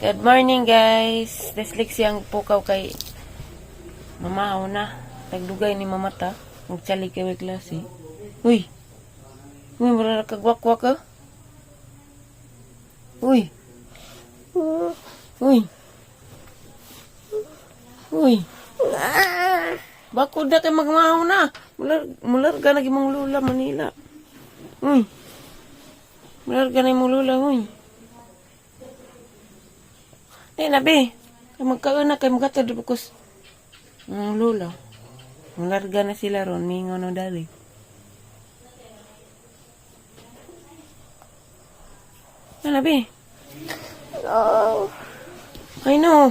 Good morning, guys. Deslik siyang pukaw kay mamaw na. Nagdugay ni mamata. Magtsali kay may klase. Uy. Uy, mura kagwakwak ka. Uy. Uy. Uy. Bakod na kay magmahaw na. Mular, mular ka na imong lula, Manila. Uy. Mular ka na imong lula, uy. Di na, be. Kay magkaon na, kay magatad bukos. Ang lula. Mularga na sila ron, mingaw na dali. Ano, be? Oh. I know.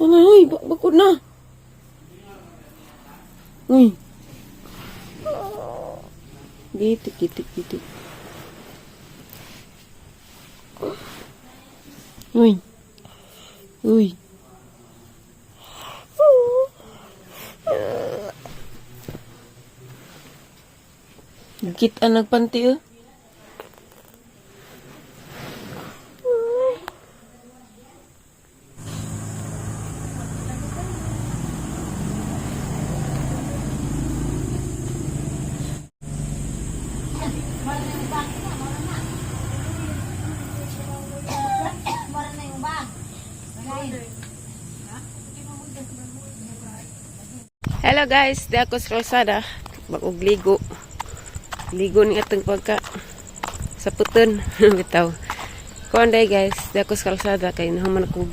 Ano, uy, bakod na. Uy. Gitik, gitik, gitik. Uy. Uy. Git ang nagpanti eh. Hello guys, di ako sa kalsada. Bagog ligo. Ligo ni atong pagka sa puton. Bitaw. Kuan day guys, di ako sa kalsada kay nahuman ako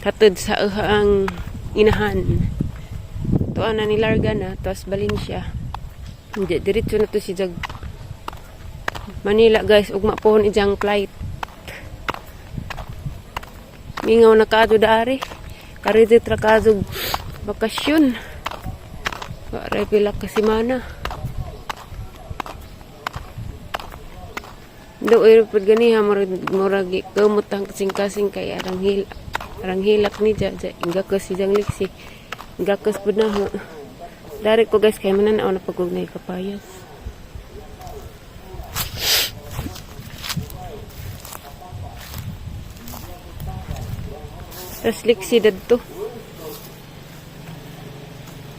hatod sa ang inahan. Tuan na ni Larga na, tapos Valencia. Hindi, diretso na to si Jag Manila guys, ugma pohon ijang flight. Mingaw na kaado daari. Karidit ra kaadto bakasyon. Wa pila ka semana. Do iro pud ganiha murag murag kamot ang kasing-kasing kay arang hil arang hilak ni ja ja ingakas si jang liksi. Ingakas pud na ho. Dari ko guys kay mananaw na pagug na kapayas. Tas liksi dadto.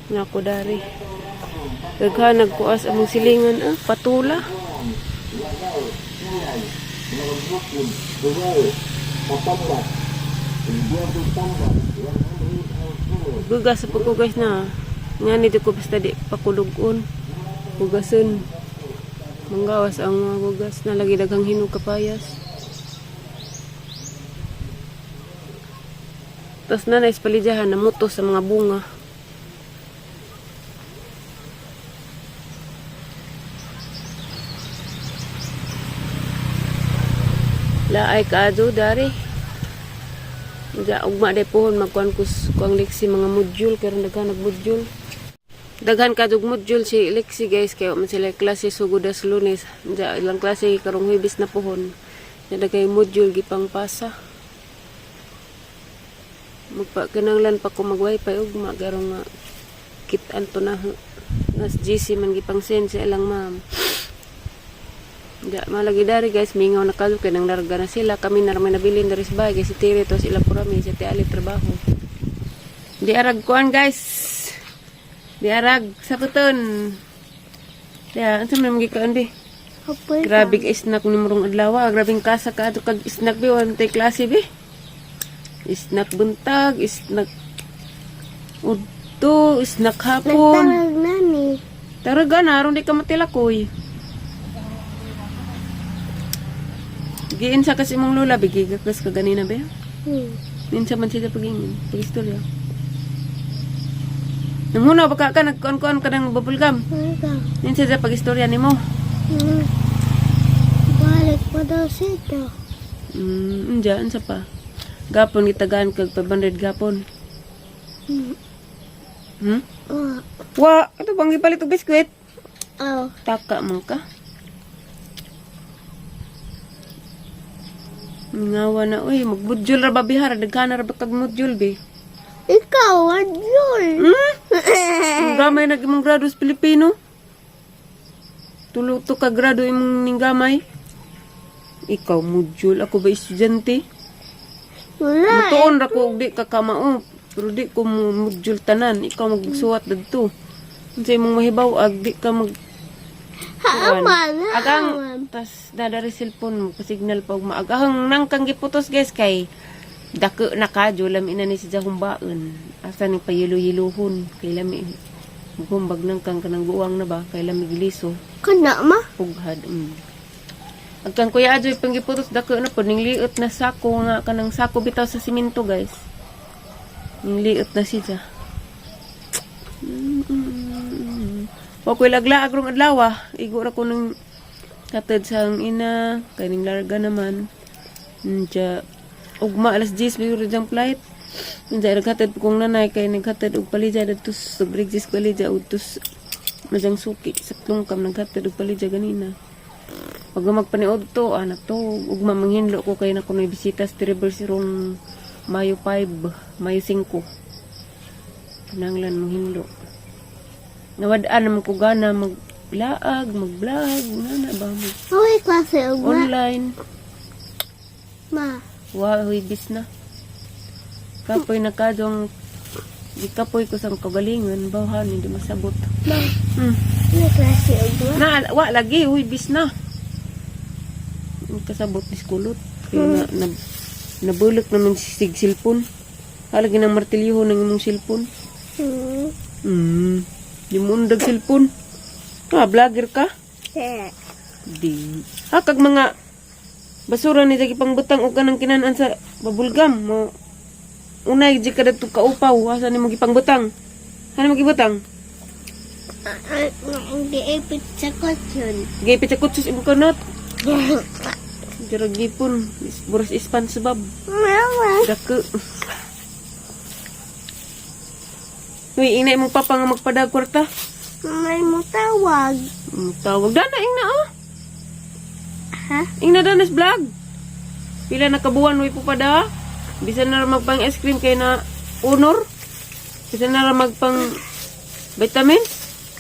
Nako dari. Daghan nagkuas among silingan ah, patula. Bugas sa pagkugas na. Nga nito ko basta di pakulugon. Bugason. Manggawas ang mga bugas na lagi daghang hinog kapayas. Tapos na nais palidyahan namuto sa mga bunga. Laay kaado dari. Ja ugma day pohon magkuan kus kuang liksi mga module karon daghan nag module. Daghan kadog module si Lexi guys kay wa man sila klase sugod as Lunes. Ja ilang klase karong Huwebes na pohon. Ja daghay module gipang pasa. Magpa kinahanglan pa ko mag wifi ugma garong nga kit-an to na nas GC man gipang send sa ilang ma'am. Ja, malagi dari guys, mingaw na kalo kay nang larga na sila. Kami na ramay nabilin dari sa bahay kay si Tiri to sila purami si Ate Ali trabaho. Di arag kuan guys. Di arag sa puton. Ya, unsa man magikaon bi? Kapoy ka. Grabe ka snack ni murong adlaw. Grabing kasa ka ato kag snack bi wala tay klase bi. Snack buntag, snack udto, snack hapon. Nagtarag na ni. Taraga na, aron di ka matilakoy. Giin sa kasi mong lula, bigay ka kas ka ganina ba? Hmm. Minsan man sila pag-ingin, pag-istorya. Namuna, baka ka nagkuan-kuan ka ng bubble gum. Ano Minsan sa pag-istorya nimo. Hmm. Balik pa daw sito. Unja, unsa pa? Gapon gitagaan kag 500 gapon. Hmm? Wa. Wa, ito bang gipalit og biskwit? Aw. Taka man ka. Ngawa na, uy, magbudyol ra ba bihar, daghan ra ba kag mudyol bi? Ikaw, adjol. Hmm? Ang gamay na imong grado sa Pilipino. Tulo to ka grado imong ninggamay. Ikaw module ako ba estudyante? Wala. Mutuon ra ko og di ka kamao, pero di ko mo module tanan. Ikaw magsuwat dadto. Unsa imong mahibaw ag di ka mag Haaman, Agang haaman. tas dadari cellphone mo pasignal pa og maagahang nang kang giputos, guys, kay dako na ka lami na ni siya humbaon. Asa ni payelo-yelohon kay lami gumbag nang kang kanang buwang na ba kay lami giliso Kana ma? pughad. Agkang Kuya Ajoy pang giputos dako na pod ning liot na sako nga kanang sako bitaw sa simento, guys. Ning liot na siya. Wa ko'y laglaag rong adlaw ah. Igo ra ko nang katad sa ang ina, kay ning larga naman. Unja ugma alas 10 may rin flight. Unja naghatid po kong nanay kay naghatid og palidya didto sa Briggs palidya udtos majang suki sa Tlungkam naghatid og palidya ganina. Pag magpaniod to, anak to, ugma manghinlo ko kay na kunoy bisita sa Trevor sirong Mayo 5, Mayo 5. Kinahanglan manghinlo. Nawad-an naman ko gana maglaag, mag-vlog, nga na ba, mag Uy, klase ugma. online. Ma. Wa, huibis na. Kapoy na kadong, di kapoy ko sa kagalingan, bawhan, hindi masabot. Ma. May klase ugma. Na, wa lagi, huibis na. Ang kasabot ni kulot. Kaya na, nabulok naman si sig silpon. Halagi ng martilyo ng imong silpon. Di mo undag silpon. Ah, vlogger ka? Eh. Di. Ha, kag mga basura ni jagi pangbutang og kanang kinanan sa babulgam mo. Unay di ka dadto kaupaw, asa nimo gipangbutang? Ano mo gibutang? Ang giipit sa kotson. Gipit sa kutsus imong kanot. Dira gipon, buras ispan sebab. Mama. Dako. Uy, ina imong papa nga magpadag kwarta. May mo tawag. Tawag dana ingna oh. Ha? Ingna dana sa vlog. Pila na kabuwan way pupada. Bisan na ra magpang ice cream kay na honor. Bisan na ra magpang vitamins.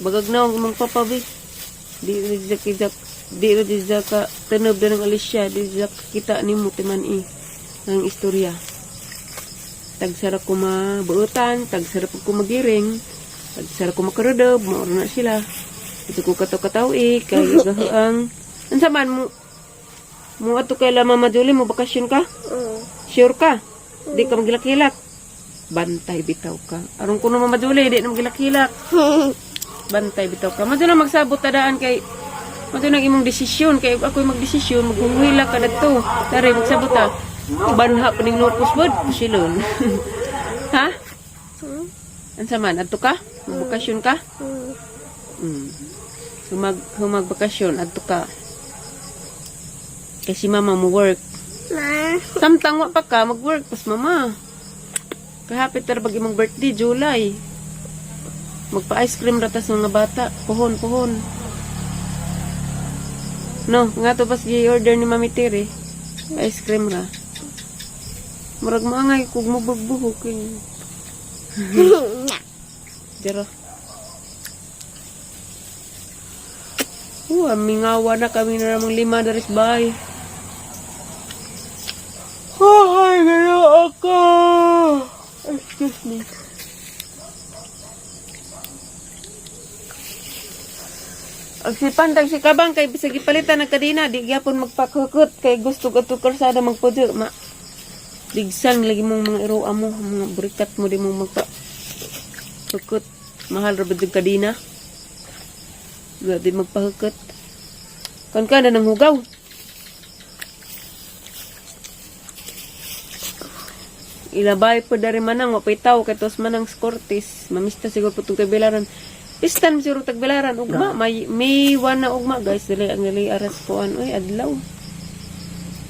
Bagag na ang imong papa bi. Di ra jud ka di ra jud ka tanob ng Alicia, di ra kita nimo timan i ang istorya. Tagsara ko mabuotan, tagsara po ko magiring, tagsara ko makarudob, mauro na sila. Ito ko kataw-kataw eh, kay gahuang. Unsa man mo mo ato kay la Mama Julie, mo bakasyon ka? Sure ka? Di ka maghilak-hilak. Bantay bitaw ka. Aron kuno Mama Julie, di na maghilak-hilak. Bantay bitaw ka. Madto na magsabot tadaan kay Madto na imong desisyon kay ako'y magdesisyon maghuhila ka dadto. Tari magsabot ta. Banha pa ning Norcos bod, silon. Ha? Unsa man adto ka? Magbakasyon ka? Humag humagbakasyon adto ka. Kay si mama mo work. Ma. Samtang wa pa ka mag-work pas mama. Kahapit ra pag imong birthday July. Magpa-ice cream ra tas mga bata. Puhon, puhon. No, nga to pas gi-order ni Mami Tere. Ice cream ra. Murag maangay kug mubugbuhok eh. Dira. Mingawa na kami na namang lima daris bay. Ay, gano'n ako. Excuse me. Ag si Pandag si Kabang kay bisag gipalitan ng kadina di gyapon magpakukot kay gusto ko to kalsada magpudyo ma ligsan lagi mong mga iroa mo mga burikat mo di mo magpa hukot mahal ra ba yung kadina. Wa di magpahukot kon ka na nang hugaw. Ilabay po dari manang wa pay tawo kay tos manang skortis mamista siguro po tong tagbilaran pistan siguro tagbilaran ugma may May 1 na ugma, guys, dili ang dili aras kuan oy adlaw.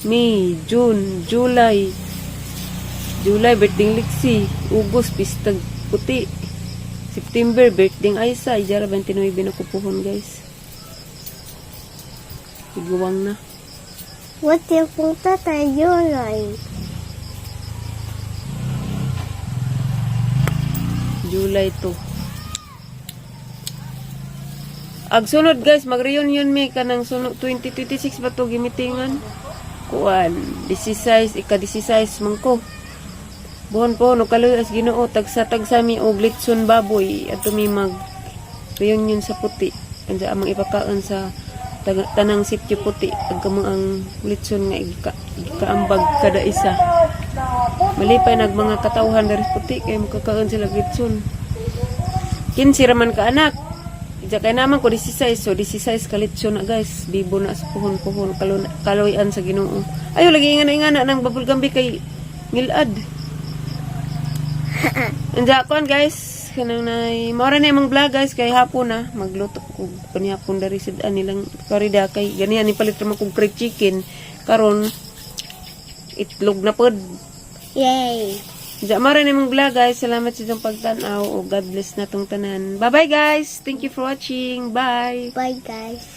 May, June, July. July birthday Lixi, August pistag puti. September birthday Aisa, ijara 29 na kupuhon, guys. Iguwang na. What yung punta tayo July? July to. Ag sunod, guys, mag-reunion mi kanang sunod 2026 ba to gimitingan? Kuan, 16, ika 16 man ko. Buhon po, no kaloy as Ginoo, tagsa-tagsa mi og litson baboy adto mi mag reunion sa Puti. Anja amang ipakaon sa tanang sityo Puti ag kamo ang litson nga ikaambag kada isa. Malipay nag mga katawhan diri sa Puti kay makakaon sila og litson. 15 raman ka anak. Diya kay naman ko 16, so 16 ka litson na, guys. Bibo na sa puhon-puhon kaloyan sa Ginoo. Ayo lagi ingana ingana nang babul gambi kay ngilad. Anja kon, guys, kanang nay mao ra na imong vlog, guys, kay hapon na magluto ko panihapon dari sid nilang karida kay ganihan ni palit ra man kog fried chicken karon, itlog na pod. Yay! Diya, mao ra na imong vlog, guys. Salamat sa inyong pagtan-aw o God bless na tong tanan. Bye bye, guys. Thank you for watching. Bye. Bye, guys.